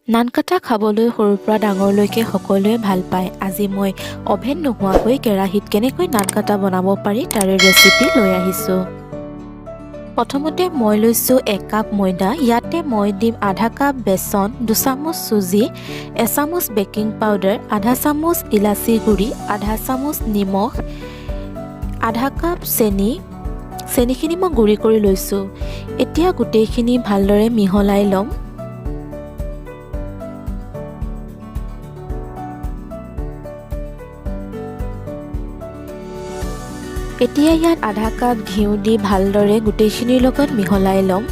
নানকাটা খাবলৈ সৰুৰ পৰা ডাঙৰলৈকে সকলোৱে ভাল পায়। আজি মই অভেন নোহোৱাকৈ কেৰাহীত কেনেকৈ নানকাটা বনাব পাৰি তাৰে ৰেচিপি লৈ আহিছোঁ। প্ৰথমতে মই লৈছোঁ 1 কাপ ময়দা। ইয়াতে মই দিম আধা কাপ বেচন, 2 চামুচ চুজি, এচামুচ বেকিং পাউডাৰ, আধা চামুচ ইলাচি গুড়ি, আধা চামুচ নিমখ, আধা কাপ চেনি। চেনিখিনি মই গুড়ি কৰি লৈছোঁ। এতিয়া গোটেইখিনি ভালদৰে মিহলাই ল'ম। এতিয়া ইয়াত আধা কাপ ঘিউ দি ভালদৰে গোটেইখিনিৰ লগত মিহলাই ল'ম।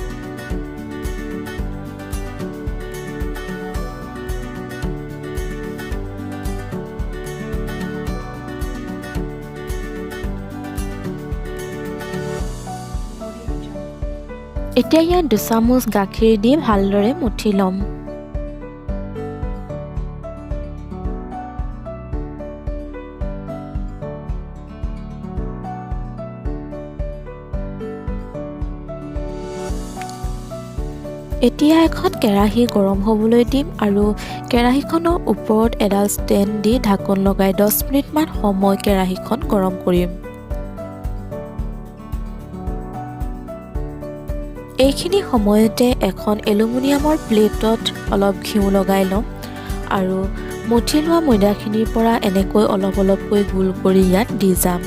এতিয়া ইয়াত 2 চামুচ গাখীৰ দি ভালদৰে মুঠি ল'ম। এতিয়া এখন কেৰাহী গৰম হ'বলৈ দিম আৰু কেৰাহীখনৰ ওপৰত এডাল ষ্টেণ্ড দি ঢাকোন লগাই 10 মিনিটমান সময় কেৰাহীখন গৰম কৰিম। এইখিনি সময়তে এখন এলুমিনিয়ামৰ প্লেটত অলপ ঘিউ লগাই ল'ম আৰু মুঠি লোৱা ময়দাখিনিৰ পৰা এনেকৈ অলপ অলপকৈ গোল কৰি ইয়াত দি যাম।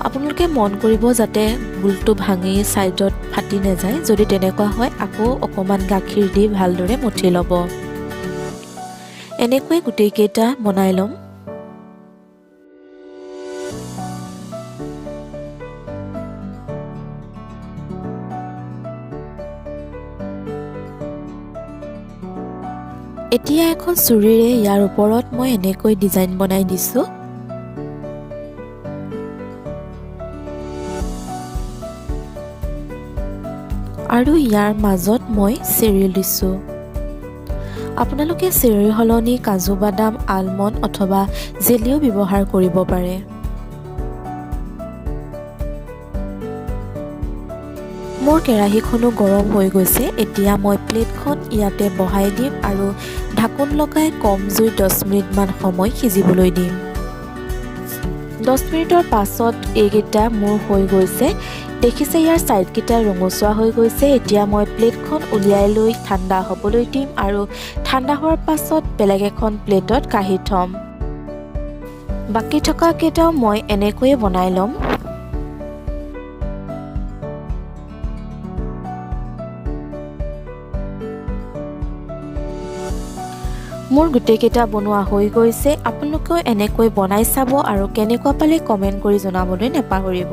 আপোনালোকে মন কৰিব যাতে গোলটো ভাঙি ছাইডত ফাটি নাযায়। যদি তেনেকুৱা হয় আকৌ অকণমান গাখীৰ দি ভালদৰে মুঠি ল'ব। এনেকৈ গোটেইকেইটা বনাই ল'ম। এতিয়া এখন চুৰিৰে ইয়াৰ ওপৰত মই এনেকৈ ডিজাইন বনাই দিছোঁ। আৰু ইয়াৰ মাজত মই চেৰি দিছোঁ। আপোনালোকে চেৰিৰ সলনি কাজু বাদাম, আলমণ্ড অথবা জেলিও ব্যৱহাৰ কৰিব পাৰে। মোৰ কেৰাহীখনো গৰম হৈ গৈছে। এতিয়া মই প্লেটখন ইয়াতে বহাই দিম আৰু ঢাকোন লগাই কম জুইত 10 মিনিটমান সময় সিজিবলৈ দিম। 10 মিনিটৰ পাছত এইকেইটা মোৰ হৈ গৈছে। দেখিছে ইয়াৰ ছাইডকেইটা ৰঙচুৱা হৈ গৈছে। এতিয়া মই প্লেটখন উলিয়াই লৈ ঠাণ্ডা হ'বলৈ দিম আৰু ঠাণ্ডা হোৱাৰ পাছত বেলেগ এখন প্লেটত কাঢ়ি থ'ম। বাকী থকা কেইটাও মই এনেকৈয়ে বনাই ল'ম। মোৰ গোটেইকেইটা বনোৱা হৈ গৈছে। আপোনালোকেও এনেকৈ বনাই চাব আৰু কেনেকুৱা পালে কমেণ্ট কৰি জনাবলৈ নাপাহৰিব।